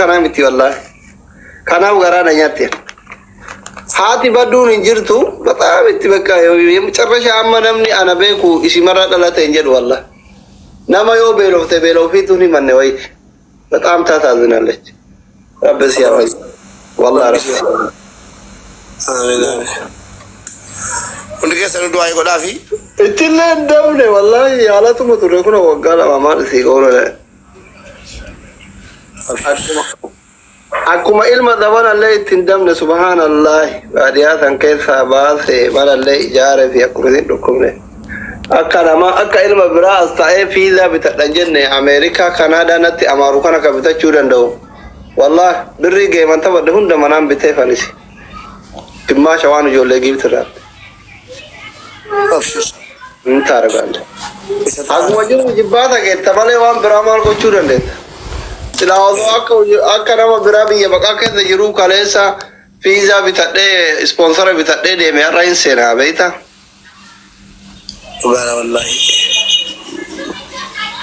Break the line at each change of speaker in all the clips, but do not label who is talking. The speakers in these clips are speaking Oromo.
kanaa miti wallaahi. Kanaaf garaa na nyaatte. Haati badduun hin jirtu bexaam itti bakka የመጨረሻ amma namni ana beeku isimarraa dhalate hin jedhu wallah. Nama yoo beelofte beela ofiitu hin himanne wayiiti. በጣም ታሳዝናለች። ረቢ ሲያፈይ wallah rabbi siyaa
Amiin amiin. Hundi keessanuu du'aa godhaafi.
Ittillee hin dabne wallahi yaalatuma ture kun waggaa 2 maal isii goona. Akkuma ilma zabanallee itti hin dabne subhaanallahi baadiyyaa san keessaa baase manallee ijaare fi akkuma isin dhukkubne. Akka nama akka ilma biraa as taa'ee fiizaa bitadhan jenne Ameerikaa Kanaadaa natti amaaru kana ka bitachuu danda'u. Wallahi birrii geeman taphadhe hunda manaan bitee fanisi. Gimmaasha waan ijoollee giiftirraa.
Abshir.
Hin taargaale.
Isa
Akkuma
ta'a.
jiru jibbaata keetta malee waan biraa maal gochuu dandeetta? Silaa osoo akka akka nama biraa biyya baqaa keessa jiruu kaleessa fiizaa bitadhee ispoonsara bitadhee deeme har'a hin seenaa beektaa?
Dhugaadha wallaahi.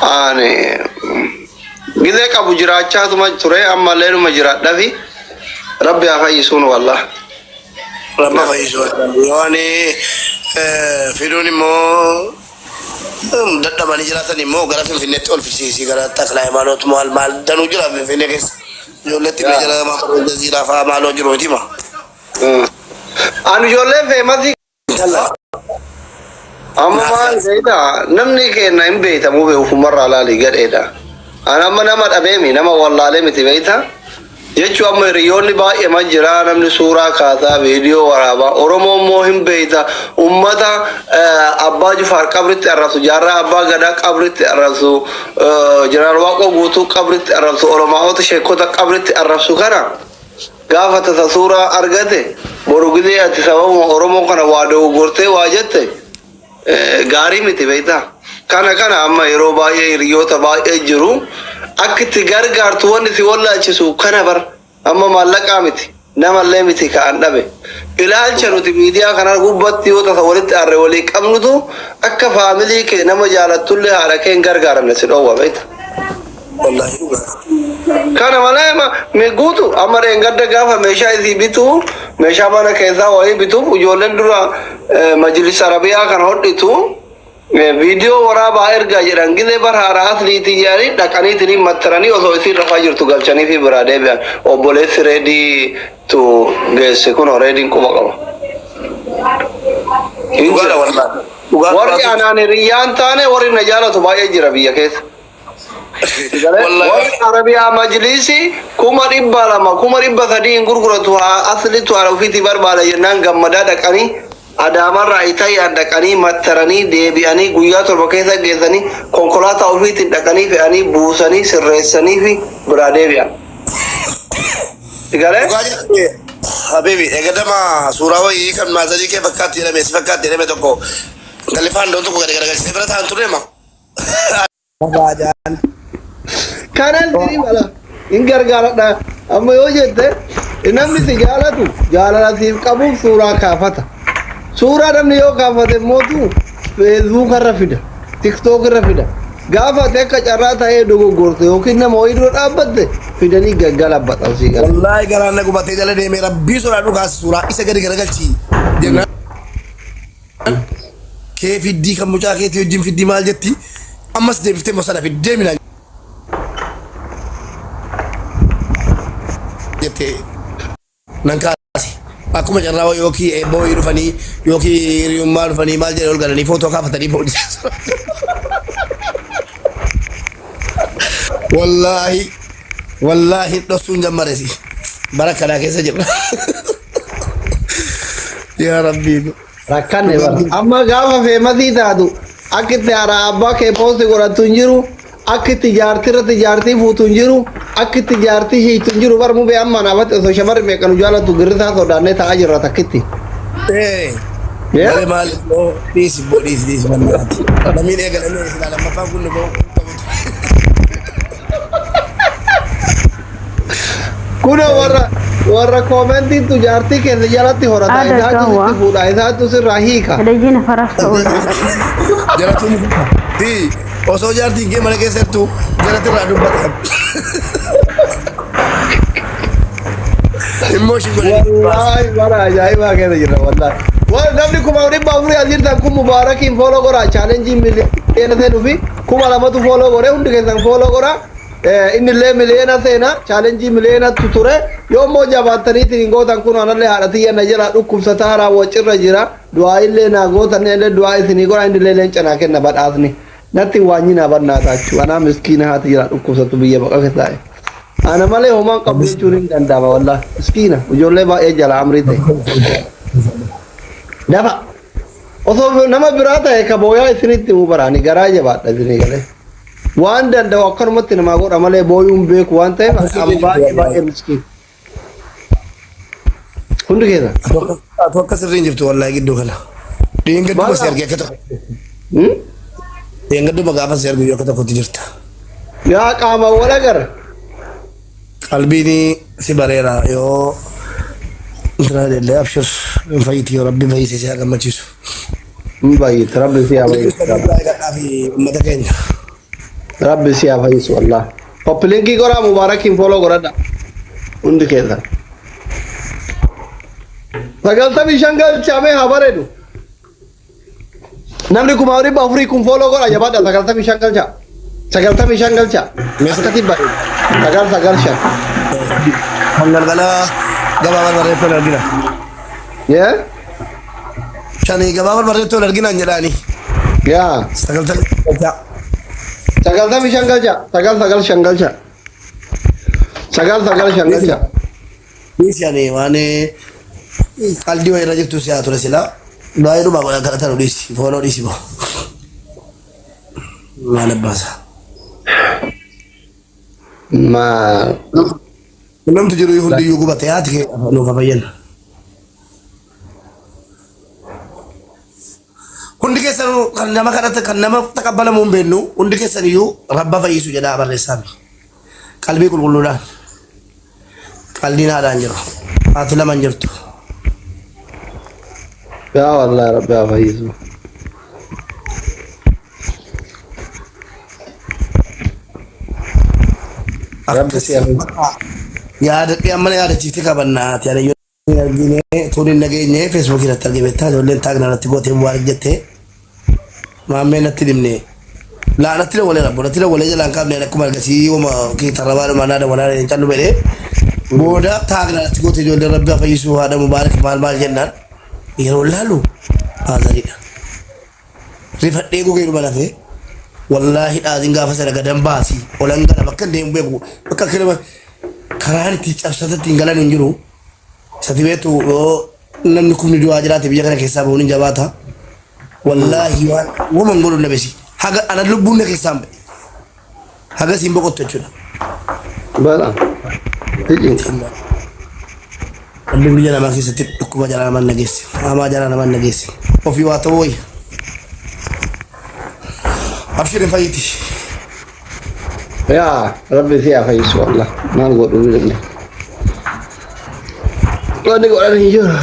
Ani gizee qabu jiraachaatuma ture ammallee numa jiraadhafi rabbi haa fayyisuun wallah.
Rabba fayyisu. Yoo ani fiduun immoo dadhabanii jiraatan immoo gara Finfinneetti ol fisiisii gara Takla Hayimaanoot maal maal danuu jira Finfinnee keessa. Ijoolleetti illee jala maal jaziiraa fa'aa maaloo jiru miti ma.
Ani ijoolleen feemasii
Intala.
Amma maal beektaa namni keenya hin beektamu beeku ofumarraa laali gadheedha. Ani amma nama dhabeemi nama wallaalee miti beektaa. Jechuu amma hiriyoonni baay'ee ma jira namni suuraa kaasaa viidiyoo waraabaa Oromoo immoo hin beekta ummata abbaa Jifaar qabritti arrabsu jaarraa abbaa gadaa qabritti arrabsu jeneraal Waaqoo guutuu qabritti arrabsu olomaa'ota sheekota qabritti arrabsu kana gaafa tasa suuraa argate boru gizee ati sababuma Oromoo kana waa dogoggortee waa jette gaarii miti beektaa. Kana kana amma yeroo baay'ee hiriyoota baay'ee jiru akka itti gargaartu wanni si wallaalchisu kana bar amma maallaqaa miti namallee miti ka'an dhabe. Ilaalcha nuti miidiyaa kana gubbatti yoo tasa walitti aarre walii qabnutu akka faamilii kee nama jaalattullee haadha kee hin gargaaramne si dhoowwa beekta.
Wallaahi dhugaadha.
Kana malee mi guutu amma dheengadda gaafa meeshaa isii bitu meeshaa mana keessaa wayii bituuf ijoolleen dura majlis arabiyaa kana hodhitu viidiyoo waraabaa ergaa jedhan gizee bar haadha asliitii jedhanii dhaqaniitiin mattaranii osoo isiin rafaa jirtu galchanii fi biraa deebi'an obboleessi reedii tu geesse kun reediin quba qaba. Hin
Dhugaadha
jira.
wallaahi. Dhugaa
Warri
dhugaatu.
anaan hiriyyaan taane warri na jaalatu baay'ee jira biyya keessa.
Wallaahi.
Warri Arabiyaa majlisi 200,000 300,000 hin gurguratu haa aslitu haala ofiitii barbaada jennaan gammadaa dhaqanii Adaamarraa Itayyaan dhaqanii mattaranii deebi'anii guyyaa 7 keessa geessanii konkolaataa ofiitiin dhaqanii fe'anii buusanii sirreessanii fi biraa deebi'an. Sigalee?
Dhugaa jette Habibi eegadama suuraa wayii kan maazarii kee fakkaatti jedhame si fakkaatti jedhame tokko intalli faandoon tokko gadi garagalchitee bira ta'an turre ma.
Baadaan.
Kanan sii mala hin gargaaradha. Amma yoo jette namni si jaalatu jaalala siif qabuuf suuraa kaafata. Suuraa namni yoo kaafate mootu feesbuuk irra fida, tiktook irra fida. Gaafa ati akka carraa ta'ee dogoggorte yookiin nama wayii dura dhaabbatte fidanii gaggalabbatan sii gala.
Wallaahi garaan na gubatee jala deemee rabbii sodaadhu kaasi suuraa isa gadi garagalchi jennaan kee fiddii kan mucaa keetii wajjin fiddii maal jetti ammas deebiftee immoo sana fiddee minaan jette nan kaase akkuma carraa wayii yookiin eebba wayii dhufanii yookiin hiriyummaa dhufanii maal jedhanii ol galanii footoo kaafatanii booda wallaahi wallaahi dhossuun jammaresi bara kanaa keessa jirra yaa rabbii
Rakkanne bara. Amma gaafa feemasii taatu akka itti haadha abbaa kee poosti godhattu hin jiru. Akka itti jaartii irratti jaartii fuutu hin jiru. Akka itti jaartii hiitu hin jiru. Bar mubee amma naafatti osoo shamarri meeqa nu jaalatu girrisaa sodaannee ta'aa jirra takkitti.
Ee, malee maal immoo dhiisi boo dhiisi dhiisi mannaati. Namiin eegalamee silaa lammaffaan kun nu ba'u qabutu.
Kuna warra warra koomentiitu jaartii keessa jalatti horata
Aada
isaatu
gawwa.
sitti fuudha isaatu sirraa hiika.
Edajiin faraaf ta'uu danda'a.
Jaratu ni fuudha. Fi osoo jaartiin kee mana keessa jirtu jarati irraa dubbata. Immoo ishii godhanii baasa.
Wallaahi bara ajaa'ibaa keessa jirra wallaahi. Waan namni 400,000 as jirtan kun Mubaarakiin follow godhaa, challenge miliyoona seenuu fi 2000tu follow godhee, hundi keessan follow godhaa. Inni illee miliyoona seena, challenge miliyoonatu ture. Yoo immoo jabaattaniitiin hin gootan, kun anallee haadha tiyya na jala dhukkubsataa raawwacirra jira. Du'aa illee naa gootan, illee du'aa isinii godha, inni illee leenca naa kenna badhaasni. Natti waanyi naa bannaa taachuu anaa miskiina haati jira dhukkubsattu biyya baqa keessa taa'e. Ana malee homaan qabu jechuun hin danda'ama wallaahi. Miskiina ijoollee baay'ee jala amrii ta'e. Dafa osoo nama biraa ta'e ka booyaa isinitti himuu baraani, garaa jabaadha isinii galee. Waan danda'u akkanumatti namaa godha malee booyuun beeku waan ta'eef an baay'ee baay'ee miskiina. Hundi keessa.
Atu akka sirriin jirtu wallaahi gidduu kana. Dheengadduma si arge akka tokko. Dheengadduma gaafa si argu akka tokkotti jirta.
Yaa qaama wal agarra.
Qalbiin si bareera yoo intina illee, abshir, hin fayyiti, yoo rabbi fayyise si haa gammachiisu.
Hin bayyiti, rabbi si haa fayyisu.
Kadhaa fi uummata keenya.
Rabbi si haa fayyisu wallah. Copy link godhaa, Mubaarakiin follow godhadha. Hundi keessan. 95 galchamee haa bareedu. Namni 400,000 kun follow godha, jabaadha, 95 galcha. 95 galcha. Akkasitti bareedu. 995.
Kan galgala gabaa barbareettoo argina.
Yee?
Shanii gabaa barbareettoo argina jedhaani.
Yaa.
90.
95 galcha. 995 galcha. 995 galcha.
Dhiisi, ani waan qaldii wayirra jirtu si haa ture sila. Baay'ee dhumaa godhan kadhatan, dhiisi. Follow dhiisi boo. Maal abbaasa.
Ma
Namtu jiru hundiyyuu gubate, haati kee nuuf fayyan. Hundi keessanuu kan nama kadhata, kan nama taqabbalamuu hin beeknu, hundi keessan iyyuu rabba fayyisu jedhaa barreessaa. Qalbii qulqulluudhaan. Qalbiin haadhaan jiru. Haati lama hin jirtu.
Yaa wallahi rabbi haa fayyisu. Rabbi si haa fayyisu.
Yaadadhee amma na yaadachiiftee qabannaa ati ani yoo hin argine tuun hin dhageenye, feesbuukii irratti argee beektaa, ijoolleen taagna irratti gootee waan jettee maammee natti dhimne laa natti dawwalee, rabbo natti dawwalee jalaan qabne, akkuma argasii wama tarrabaa dhumaa naa dawwalaa hin callu jedhee, booda taagna irratti gootee ijoolleen rabbi haa fayyisuu haadha Mubaarak maal maal jennaan, yeroo laalu faazariidha. Rifadhee gogee dhuma lafee wallaahi dhaasin gaafa sana gadan baasi olan gala, bakka hin deemu beeku, bakka akka karaan itti cabsata ittiin galan hin jiru. Sati beektu, yoo namni kumni du'aa jiraate biyya kana keessaa bahuun hin jabaata. Wallaahi waan waman godhu nabesi haga ana lubbuun na keessaan ba'e haga siin boqottu jechuudha.
Bala. Tijin.
Rabbiin biyya namaa keessatti dhukkuba jalaa namaan nageesse, hamaa jalaa namaan nageesse, ofii waa ta'uu wayya. Abshir, hin fayyiti.
Yaa rabbi si haa fayyisu wallah. Maal godhuu ni danda'a. Wanni godhan hin jiru.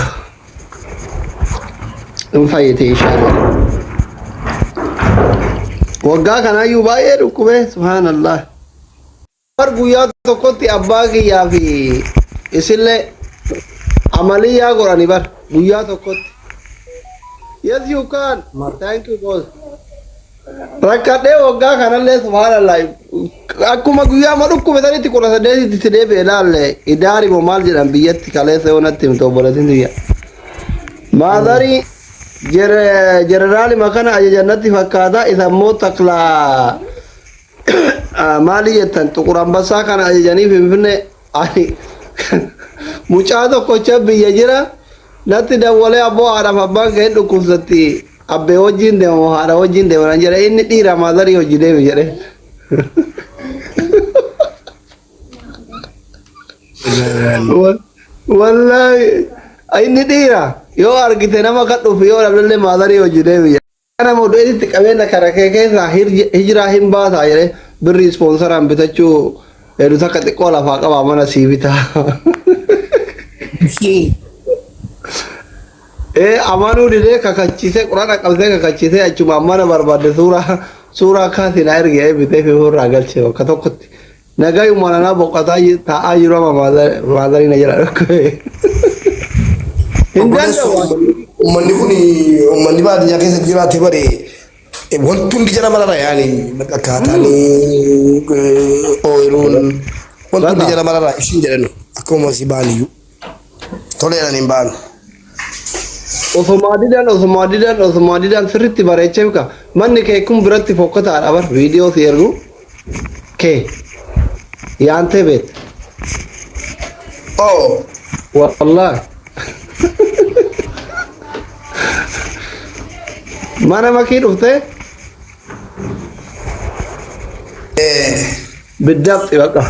Hin fayyite inshaallah. Waggaa kanaayyuu baay'ee dhukkubee, subhaanallah. Bar guyyaa tokkotti abbaa kiyyaa fi isillee amaliyyaa godhani bar guyyaa tokkotti. Yes, you can. Thank you, boss. Rakkadhee waggaa kanallee, subhaanallah. Akkuma guyyaa ma dhukkube sanitti 18tti si deebi'e laalle, idaari moo maal jedhan biyyatti kaleessa yoo natti himte obboleettiin tiyya. Maazarii jeneraalima kana ajajan natti fakkaata, isa immoo taklaa maali jettan, Xuqur Ambassaa kana ajajanii Finfinnee. Ani mucaa tokkocha biyya jira natti dawwalee, abboo haadhaaf abbaan kee hin dhukkubsatti, abbee wajjin deemamu haadha wajjin deema naan jedhe, inni dhiira maazarii hojii deemi jedhe. Wallaahi inni dhiira yoo argite nama kan dhufu yoo dhabdallee maazarii hojii deemi jedhe. Kana modeelitti qabeenya kana kee keessaa hijiraa hin baasaa jedhe, birrii ispoonsaraan bitachuu hedduu takka xiqqoo lafaa qabaa mana sii bitaa. Ee, amanuu didee kakachiisee, quraana qabsee kakachiisee, achumaan mana barbaadde suuraa kaasii na ergee bitee fi irraa galchee bakka tokkotti. Nagayuma nanaa boqotaa taa'aa jiru amma maadarii na jala dhukkube. Hin
Obboleessoo
danda'u.
uummanni kun uummanni baadiyyaa keessa jiraate bare wanti hundi jala marara yaani akkaataan ooyiruun wanti hundi jala marara ishiin jedhanu akkuma si ba'an iyyuu toleedhaan hin ba'an.
Osumaa didan osumaa didan osumaa didan sirriitti bareechee bika manni kee kun biratti fokkataadha bar viidiyoo si ergu kee yaantee beet
Oh,
wallahi mana makii dhuftee biddaabxi baqa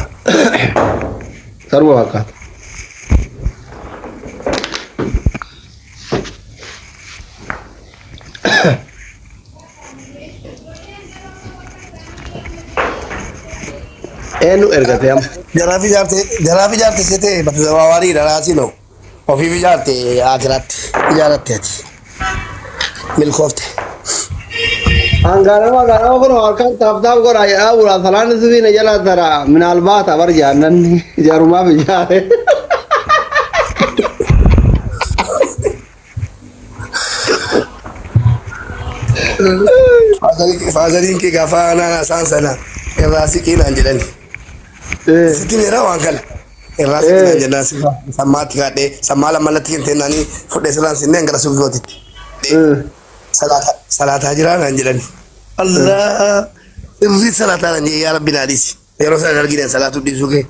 saruma fakkaata. Eenyu ergate amma?
Jaraaf ijaarte jaraaf ijaarte seetee bakka zawaawarii dharaasii noo ofiif ijaarte akiraatti ijaaratte ati milkoofte.
Hangaarama gaarama kun harkaan taaf taaf godha jedhaa bulaa salaan subiina jala tara minaalbaata bar jaannanni jarumaaf ijaare.
Faazariin kee gaafa naannaa isaan sana irraa siqii naan jedhani. Sitti meera waan kana. Irraa siqii naan jennaan sammaatti kaadhee sammaa lammanatti kentee naanii fudhee sirraan sinneen gara suuqii kootitti. Salaataa jiraa naan jedhani. Allah sirrii salaataa naan jedhe yaa rabbi naa dhiisi. Yeroo sana hin argine salaatuu dhiisuu kee.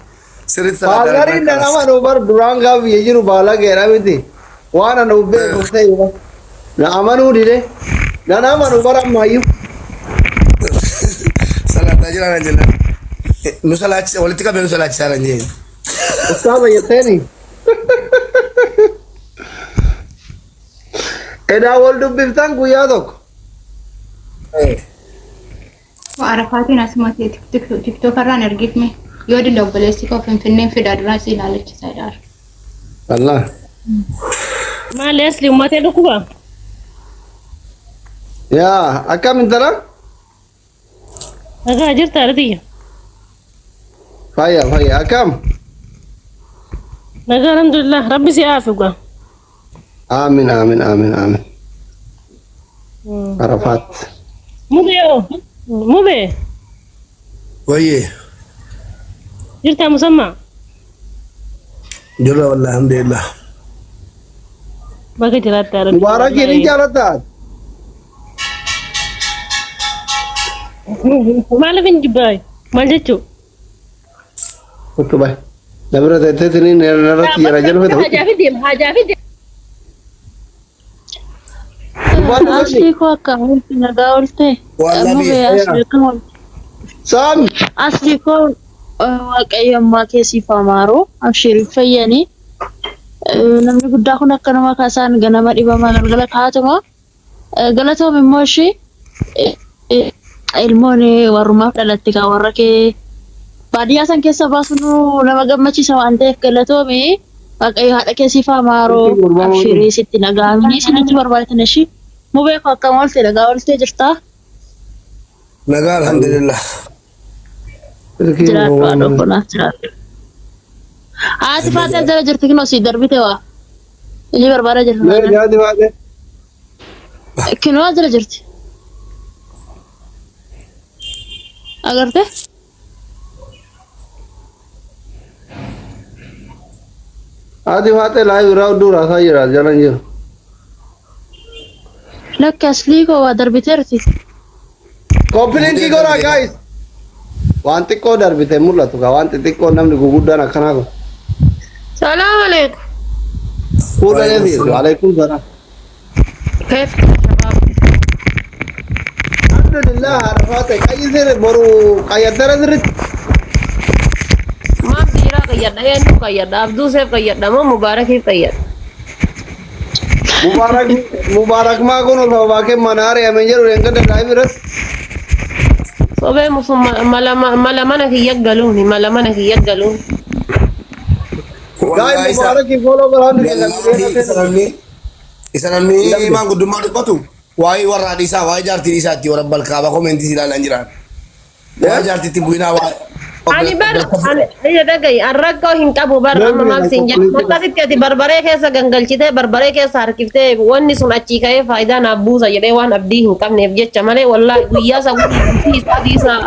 Sirriitti salaataa
Faazariin nan amanu bar duraan gaaf biyya jiru baalageedha miti. Waan ana beeku ta'e na amanuu dide. Nan amanu bar ammayyuu.
Salaataa jiraa naan jennaan. Nu salaachisa walitti qabee nu salaachisaa naan jedhe.
Ustaaza jetteeni. Edaa wal dubbiftan guyyaa tokko.
Arafaatiin asuma tiktookarraan ergifme yoo dide obboleessi koo Finfinneen fidaa duraan si ilaalachisaa jedha.
Allah.
Maali asli uummatee dhukkuba?
Yaa akkam intala?
Nagaa jirta artiyya.
Fayya fayya akkam?
Nagaa alhamdulillah rabbi si aafi gaa.
Aamin aamin aamin aamin. Arafaat.
Mubee oo mubee
Wayyee.
jirta musammaa
Jirra wallahi alhamdulillah.
baga jiraatte arti.
Mubaarakiin hin jaalattaa?
Maaliif hin jibbaay? Maal jechuu?
Kottu bahe. Na bira teetteetiin narratti jara jalfata.
Hajaa fi deema hajaa fi deema.
Asli koo akka oolti nagaa oolte.
Wallahi.
Mubee asli akkam oolte.
Saam.
Asli koo waaqayyo ammaa keessiif amaaroo abshirin fayyanii. Namni guddaa kun akka nama kaasaan ganama dhibamaa galgala kaatuma. Galatoom immoo ishee ilmoon warrumaaf dhalatte kan warra kee baadiyyaa san keessa baasuun nama gammachiisa waan ta'eef galatoomi. Waaqayyo haadha keessiif amaaroo abshirii sitti nagaamini isinitti barbaadatan ishii. Mubee koo akkam oolte nagaa ooltee jirtaa?
Nagaa alhamdulillah.
Jiraadhu haadha obbolaa jiraadhu. Haati faatee jala jirti kinoo sii darbite waa. Inni barbaadaa jirti.
Mee jaati baate.
Kinoo jala jirti. Agarte?
Haati faatee laayii biraa hudduu raasaa jira jala hin jiru.
Lakki aslii koo waa darbiteerti.
Koppilinkii godhaa guys. Waan xiqqoo darbite mul'atu kaa waan xixiqqoo namni guguddaan akkanaa kun.
Salaam alaikum.
Fuula eebisu alaikum salaam.
كيف شباب؟
Alhamdulillah Arafaate qayyisir boru qayyaddara sirritti.
ما سيرا قيدنا يا قيدنا عبدو سيف قيدنا ما مبارك قيد
Mubaarak Mubaarak maa kun ol baakee mana ari'ame jedhu eeggadda live irratti.
Sobee musumma mala mala mana kiyya galuuni mala mana kiyya galuuni.
Guys Mubaarak follow godhaa hundi keessan.
Isa namni maanguddummaa dubbatu waa'ee warraa dhiisaa waa'ee jaartii dhiisaatti warra balkaabaa koomeentii ilaalan jiran. Waa'ee jaartiitti bu'inaa
Ani bar ani ija dhaga'i an rakkoo hin qabu bar amma maal siin jedhu akkasitti ati barbaree keessa gangalchitee barbaree keessa harkiftee wanni sun achii ka'ee faayidaa naaf buusa jedhee waan abdii hin qabneef jecha malee wallaahi guyyaa isa guyyaa isaa dhiisaa.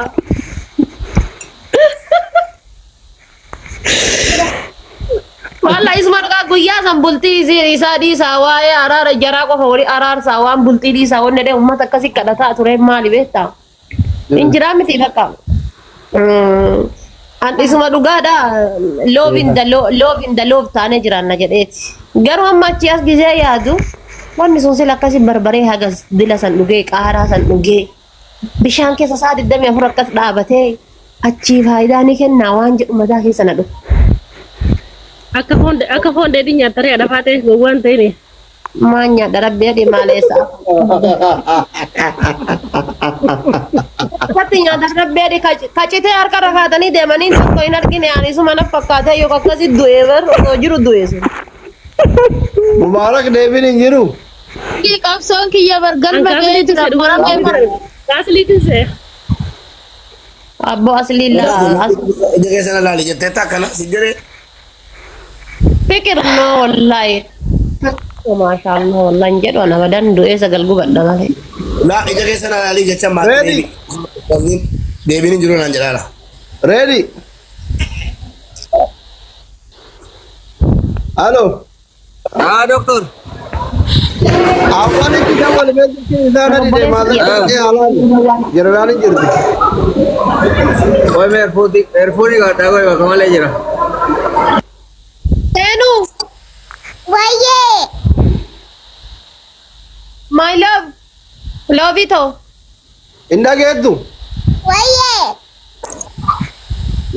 Wallaahi isuma dhugaa guyyaa san bultii isaa dhiisaa waa'ee araara jaraa qofa walii araarsaa waan bultii dhiisaa wanni jedhee uummata akkasii kadhataa ture maali beektaa? Hin jiraa miti bakka. An isuma dhugaadha love in the love in the love taanee jiraanna jedheeti. Garuu amma achi as gizee yaadu wanni sun sila akkasi barbaree hagas dila san dhugee qaaraa san dhugee bishaan keessa sa'a 24 akkas dhaabatee achii faayidaa ni kennaa waan jedhu mataa keessa na dhufa.
Akka foon dheedhii nyaataree adafaa ta'e gowwaan ta'ine.
Maan nyaadha rabbi adii maaleessa. Akkatti nyaata rabbi adii kacitee harka irra kaatanii deemanii tokko hin argine ani isuma na fakkaatee yookaan akkasi du'ee bar osoo jiru du'e sun.
Mubaarak deebiin hin jiru.
Qabsoon kiyya bar galma ga'ee jira. Qoramee bara.
Asliitiin see.
Abbo aslii laa.
Ija keessa na laali jettee akkana si jedhee.
Fikir no wallahi. Maashaallah wallahi hin jedhu ana badan du'ee sagal gubadha malee.
Laa ija keessa na laali jecha maal
Ready?
deebiin hin jiru naan jedhaara.
Ready? Halo.
Ah, doctor.
Awwalitti dawwal meeshaan isaa na dide maallaqa haalaan jeneraal hin jirti.
Koy meerfuuti meerfuuti gadhaa koy bakka malee jira.
Seenu.
Wayyee!
My love. Love to.
Hin dhageettu.
Wayyee!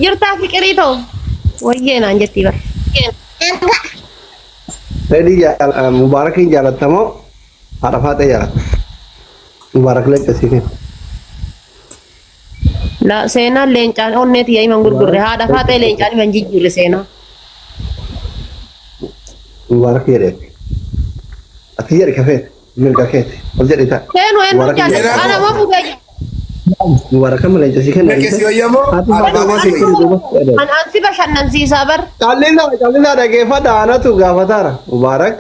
Jirtaa fiqirii to. Wayyee naan jetti bar.
Anga!
Ready Mubaarakiin jaalattamoo haadha faaxee jaalatta? Mubaarak leenca kenna.
La seenaan leencaan onnee tiyya himan gurgurre haadha faaxee leencaan himan jijjiirre seenaa.
Mubaarak jedhee. Ati jedhi kafeeti mirga keeti ol jedhi ta'a.
Seenu eenyu
Mubaarak
jaallata? Ana moo bugee
Mubaarak amma leenca si kenna.
Keessi wayyamoo
Haati faaxee si kenna duuba.
An ansi bashannansiisaa bar.
Callisaa callisaa dhageeffadha anatu gaafataara. Mubaarak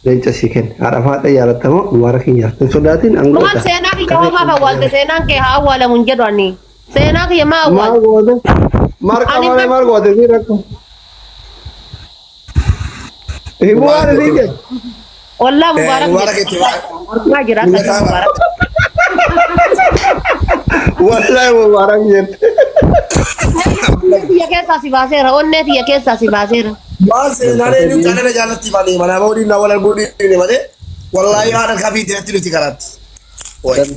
leenca si kenna. Haadha faaxee jaalattamoo Mubaarakiin jaalatta. Hin sodaatin
Maal
angoota.
seenaa kiyya homaaf awwaalte seenaan kee haa awwaalamu hin jedhu ani. Seenaa kiyya maa
Maal
awwaalte?
goote? Marqa
Ani
malee maal goote si rakko? Himuu waan isin jedhu.
Wallaa Mubaarak
Mubaarak itti
Maa jira akkasii Mubaarak.
Wallahi Mubaarak jette.
Onnee tiyya keessaa si baaseera. Onnee tiyya keessaa si baaseera.
Maal seenaan eenyu caalana jaalatti malee manaa bahuu na wal arguu dhiibne malee wallaahi haadha kafii ta'etti nuti karaatti.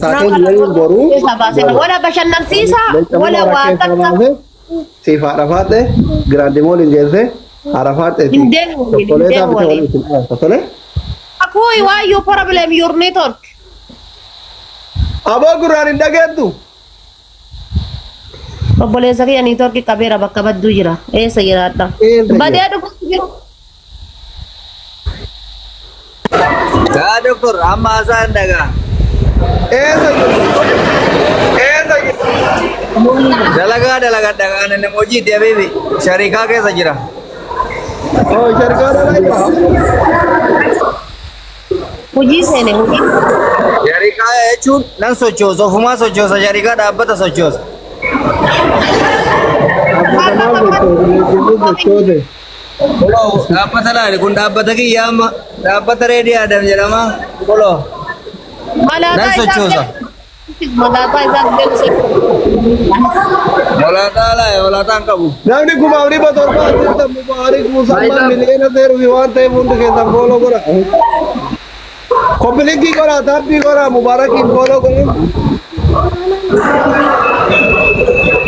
Taateen waliin boruu.
Keessaa baaseera. Wala bashannansiisaa. Wala waa takka.
Siif haadha faaxee giraandimool hin geesse haadha faaxee
Hin deemu waliin, hin
tokkolee
deemu
bitee
waliin.
waliin isin dhiyaata tole.
Akui, why you problem your network?
Aboo gurraan hin dhageettu.
Obboleessa kiyya network qabeera bakka badduu jira. Eessa jiraadha?
Eessa jira?
Badee dhufu jiru.
Gaa doctor amma haasaa hin dhagaa.
Eessa jiru? Eessa jiru?
Dalagaa dalagaa dhagaa nama hojiitti habibi sharikaa keessa jira.
Oh, sharkaa dalagaa.
Hojii seene hojii.
Sharikaa jechuun nan sochoosa ofumaa sochoosa sharikaa dhaabbata sochoosa.
Sochoote.
Koloo dhaabbata laali kun dhaabbata kiyya amma dhaabbata reedii Adam jedhama. Koloo nan
Malaataa isaa
sochoosa.
Malaataa isaa deemsee.
Molaataa laa molaataa hin qabu.
Namni 1700 asirta Mubaarik Musammaa miliyoona seeruu waan ta'eef hundi keessan follow godha. Copy link godha, tap godha, Mubaarakiin follow godha.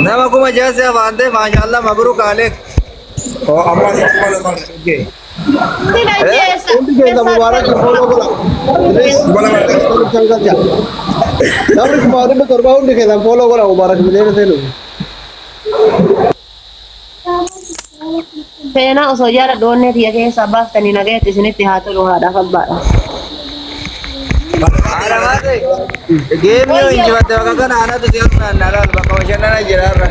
Nama 6000 si afaan ta'e maashaallah mabruk aleek.
Oh, amma asitti 2000.
Sila eessa?
Hundi keessan Mubaarakiin follow godha. Please. Namni 1700 hundi keessan follow godha Mubaarak miliyoona seeruu.
Seenaa osoo jaaladhu onnee tiyya keessaa baaftanii nagayetti isinitti haa tolu haadhaaf abbaadha.
Haadha baate geemii yoo injifatte bakka kana anatu si harkaan alaal bakka bashannana jira har'a.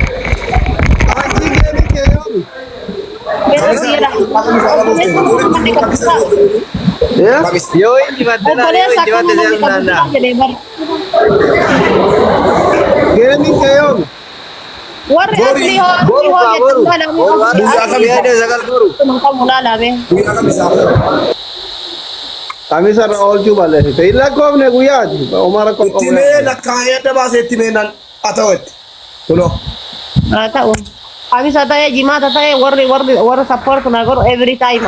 Obboleessa namni qabu ta'a.
Yoo injifatte laal yoo
Obboleessa akkana
injifatte
namni
si
qabu
danda'a.
ta'a jedhee bar.
Geemiin kee yoomi?
Warri asli hoo asli
Boru
hoo
kaa boru.
jettan namni
Boru
asli
har'a
asli
guyyaa hidha sagal boru.
kun qabu laalame.
Guyyaa kamisaa.
Kamisa irra oolchuu balleessite. Hin lakkoofne guyyaati. Homaa rakkoo
Itti mee lakkaa'ee adda baasee itti mee nan haa ta'u itti. Kunoo.
Haa ta'u. Kamisa ta'ee jimaata ta'ee warri warri warri support na godhu every time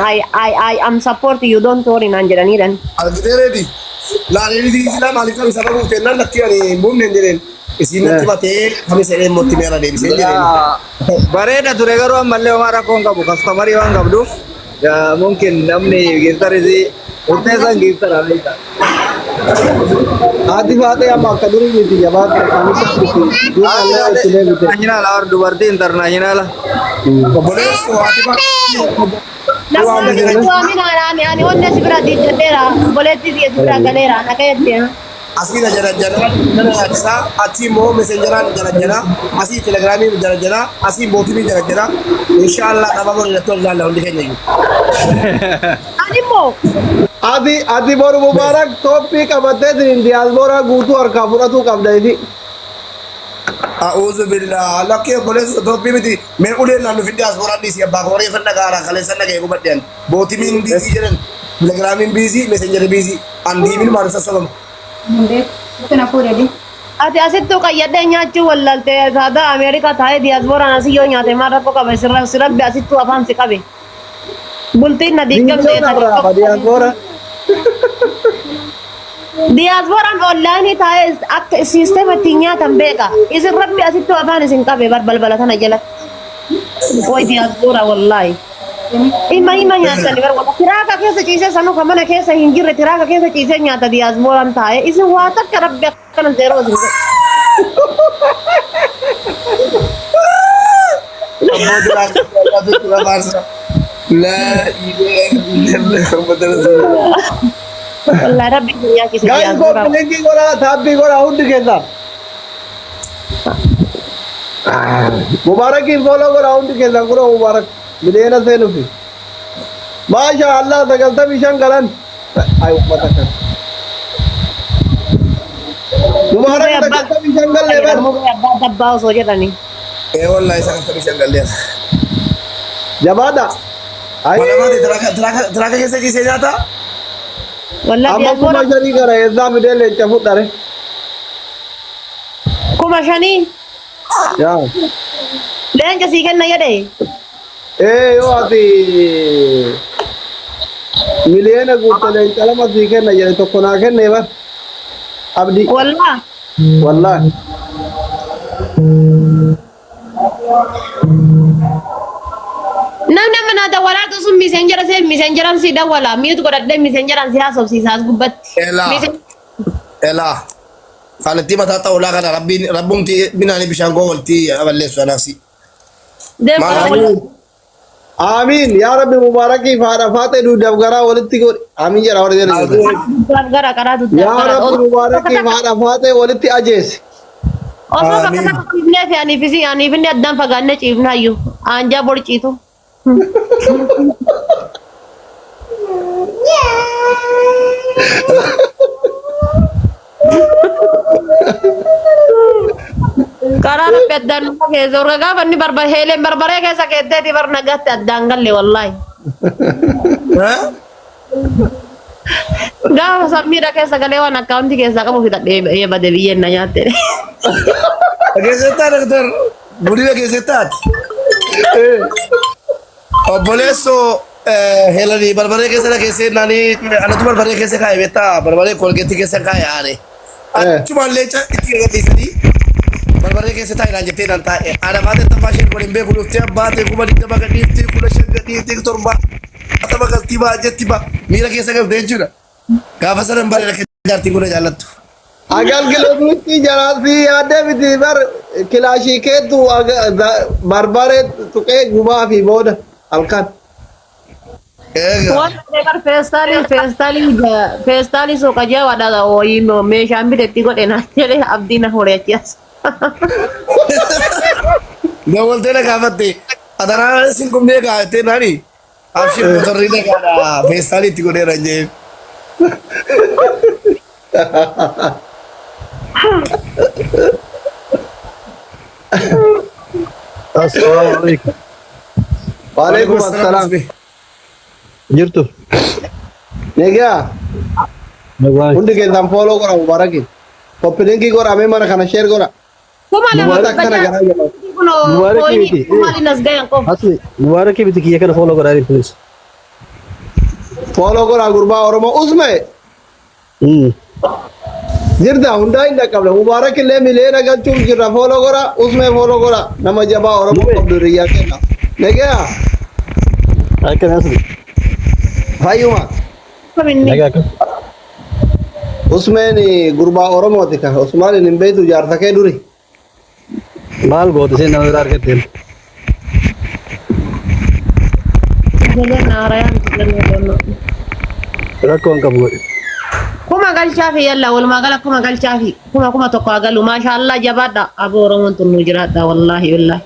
I am support you, don't worry naan jedhaniidhan.
Argitee reedi. Laalee silaa maaliif kamisa irra buufte naan lakki ani hin buufne hin jedheen. Isiin natti matee kamisa jedhee immoo itti meera deebisee hin jedheen.
Bareeda ture garuu ammallee homaa rakkoo hin qabu. Customerii waan qabduuf mungkin namni giftarisii murteessaan giftara beektaa.
Haati faatee amma akka durii miti jabaatu kamisa miti. Duuba itti deebite.
International or dubartii international.
Obboleessu haati
Lakkoofsi waaminaan ani ani wanni si bira diidadheera obboleettii si bira galeera na ka'etti.
Asii na jarajjana mana nyaachisaa, achii immoo messengeraan jarajjana, asii telegiraamiin jarajjana, asii bootimii jarajjana. Inshaallah dhabama irratti ol ilaalla hundi keenya iyyuu.
Ani immoo
Ati boru Mubaarak toophii qabattee siin diyaasporaa guutuu harkaa fudhatuu qabda isi.
A'uuzu billah, lakkii obboleessu toophii miti mee uleen naan nufi diyaaspooraan dhiisii abbaa kooree fanna gaaraa kaleessan dhaga'ee gubadhean bootimiin busy jedhan, telegiraamiin busy, messengerri busy, an diimiin maal sassabamu.
Hin beeku. Na fuudhee.
Ati asittuu qayyadhee nyaachuu wallaaltee saadaa Ameerikaa taa'ee diyaaspooraan asii yoo nyaate maal rakkoo qaba? Sirabbi asittuu afaan si qabe. Bultiin na diigamte.
Viidiyoo narraa diyaasporaa.
Diyaaspooraan onlaayinii taa'ee akka siisteema ittiin nyaatan beeka. Isin rabbi asittuu afaan isin qabe bar balbala tana jalatti. Way diyaaspooraa wallaahi. Ima ima nyaatani bar wala tiraaka keessa ciisee sanuu kan mana keessa hin jirre tiraaka keessa ciisee nyaata diyaaspooraan taa'ee isin waa takka rabbi akkana zeeroo isin godhe.
Abbootii raafuu. Laa ilaaha illallah Muhammad Rasulullah.
Wallaahi rabbi isin nyaachise
Guys,
diyaaspooraan.
copy linkii godhaa, taappii godhaa hundi keessan. Mubaarakiin follow godhaa hundi keessan kunoo Mubaarak miliyoona seenufi. Maasha Allah 95 galan. Ay uummata kana. Mubaarak 95 gallee bar.
Mubee abbaa dabbaa osoo jedhanii.
Ee wallahi 95 galleera.
Jabaadha. Ay
Mana tiraaka keessa ciisee nyaata?
Wallaahi
amma kuma
diyaaspooraan
shanii gara eessaa fidee leenca fudhare.
5,000
Yaa.
Leenca sii kenna jedhe.
Ee, yoo ati miliyoona guutte leenca lama sii kenna jedhe, tokko naa kenne bar. Abdi.
Wallaa.
Wallaahi.
Namni amma naa dawwalaatu sun messenger see messengeraan si dawwala mute godhadhee messengeraan si haasofsiisa as gubbatti.
Elaa. Elaa. Kaalittii mataa xaawulaa kana rabbiin rabbumti binaanii bishaan koo walitti balleessu anaafsi.
Deemu.
Amiin yaa Rabbi, Mubaarakii fi haadha faatee duudaaf garaa walitti godhi. Amiin jedha warri jedhan.
Duddaaf gara karaa duddaaf
Yaa
gara.
Rabbi, Mubaarakii fi haadha faatee walitti ajeesi.
Osoo bakka takka ciifnee fi aniif isin aniif inni addaan fagaannee ciifnaayyuu aanjaa borciitu. Karaa rabbi addaan nu keessa urga gaafa inni heeleen barbaree keessa keetteeti bar nagaatti addaan galle wallaahi. Gaafa sammiidha keessa galee waan akkaawuntii keessaa qabu fixadhee bade biyyeen na nyaatte.
Dhageessettaa doktor? Budina keessettaati. Obboleessoo Heelanii barbaree keessa na keessee naanii anatu barbaree keessa kaa'e beektaa, barbaree kolgeetti keessa kaa'e aane. Achumaan leenca itti gadhiisanii barbaree keessa taa'e naan jettee naan taa'e. Ana baatee tabbaa isheen kun hin beeku dhuftee abbaatee 20,000 gadhiiftee 15 gadhiiftee 70 galtii ba'a jetti ba'a miira keessa galtee jechuudha. Gaafa sana hin bareeda jaartiin kun na jaallattu.
Agalgilotuutti jaraasi yaadde miti bar kilaashii keetu barbaree tuqee gubaa fi booda halkan.
Egaa.
Waan bar feestaalii feestaalii feestaalii suuqa jawaadha wayii meeshaan bitetti godhe naan jedhe abdii na horee achi as.
Dawwaltee na gaafatte. Adaraa sin qubnee gaafattee naani. Abshir motorri dhagaadha. Feestaalii itti godheera hin jeen.
Assalaamu alaikum.
Waalaikum assalaam.
Jirtu.
Negaa
Nagaa.
hundi keessan follow godha Mubaarakin. Copy link godha mee mana kana share godha.
2000
Uummata akkana garaa jala.
Kunoo
Mubaarak
coinii
miti.
maaliin as gayan qofa.
Asli Mubaarakii miti kiyya kana follow godhaa please.
Follow godha gurbaa Oromoo usme. Jirta hundaa hin dhaqqabne Mubaarak illee miliyoona galchuuf jirra follow godha usme follow godha nama jabaa Oromoo
Mube.
qabdu hiriyyaa kenna. Negaa
Akkana asli.
Fayyuma.
Nagaa akkam.
Usmeen gurbaa Oromooti ka Usmaan hin beektu jaarsa kee duri.
Maal goote isheen nama biraa argatteen?
Ijoolleen haarayaan ijoolleen
Rakkoo hin qabu godhe.
1000 galchaafi yalla walumaa gala 1000 galchaafi 1000 haa galu maashaallah jabaadha aboo Oromoon tun nu jiraadha wallaahi wallaahi.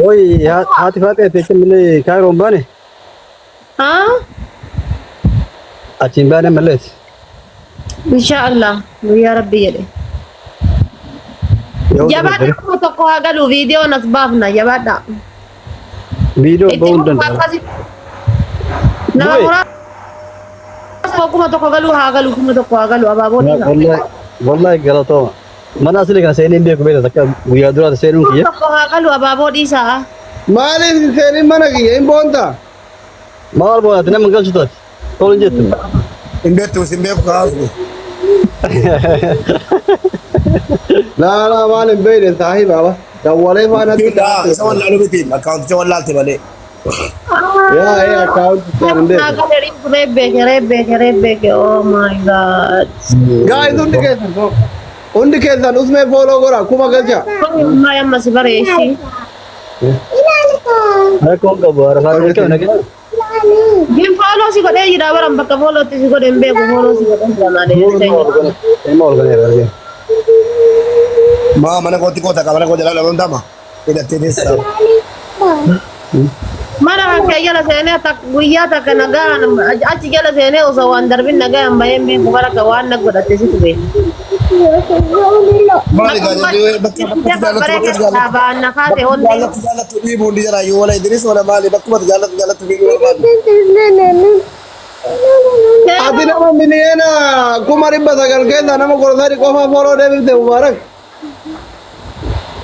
Oi haati faatee teessee malee Kaayiroo hin baane?
Haa?
Achi hin baane malleeti.
Inshaallah guyyaa rabbi jedhe.
Yoo
Jabaadha 1000 haa galu viidiyoon as baafna jabaadha.
Viidiyoo
Itti
ba'uu hin
fufa
danda'u.
akkasi. Nama
Bu'e.
muraasa 1000 galuu haa galu 1000 haa galu abaaboo dhiisa.
Wallahi wallahi galatooma. Mana asli kana seenee hin beeku beekta takka guyyaa duraati seenuun
kuma
kiyya.
tokko haa galu abaaboo dhiisaa.
Maaliif hin seenin mana kiyya hin boonta?
Maal boodaati nama galchu taati. Tolu hin jettu.
Hin beektu sin beeku kaasne.
Laa laa maal hin beekne saahiba ba. Dawwalee faanatti
Isa wallaalu miti akkaawunticha wallaalte malee.
Yaa ee akkaawunti isaan hin beeku.
Reebbeeke reebbeeke reebbeeke oh my God.
Guys hundi keessan usmee follow godha 1000 galcha.
Amma amma si bareeshi.
Rakkoo hin qabu arafaa beekamu nagaa.
Bin follow si godhee jira baran bakka followtti si godhe hin beeku follow si godhee jira malee.
Ilma ol ganeera argee.
Maa mana kootti koota ka mana koo jalaa lamaan tama. Hidhattee teessaa.
Mana kan kee jala seenee guyyaa takka nagaan achi jala seenee osoo waan darbin nagaan baheen beeku bara waan na godhatte situ beeku.
Maali gaa jedhee bakka bakka jaallattu bakka jaallattu.
Baanna kaate hundi.
Jaallattu jaallattu dhiibu hundi jala yoo wala Idris wala maali bakkuma jaallattu jaallattu dhiibu barbaadu.
Ati nama 900,000 keessa nama 13 qofa follow deebifte Mubaarak.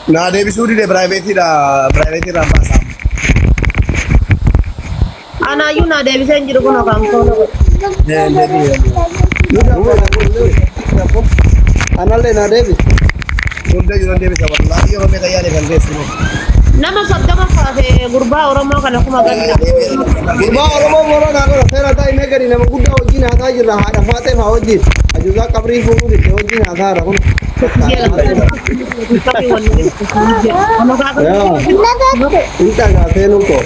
Naa deebisuu dide privateiidha privateiirraan baasaa.
Anaayyuu naa deebisee hin jiru kun kan follow godhe.
Anallee naa deebis.
Hunda jiran deebisa wallaahi yeroo meeqa yaale kan geessinu.
Nama 30 kaase gurbaa Oromoo kana 1000 galcha.
Gurbaa Oromoo follow naa godha seera taa'e mee gadi nama guddaa wajjin haasaa jirra haadha faaxee faa wajjin. Ajuuzaa qabrii fuudhuu didde wajjin haasaa jira kun. Yaa hin dhagaa seenuu koo.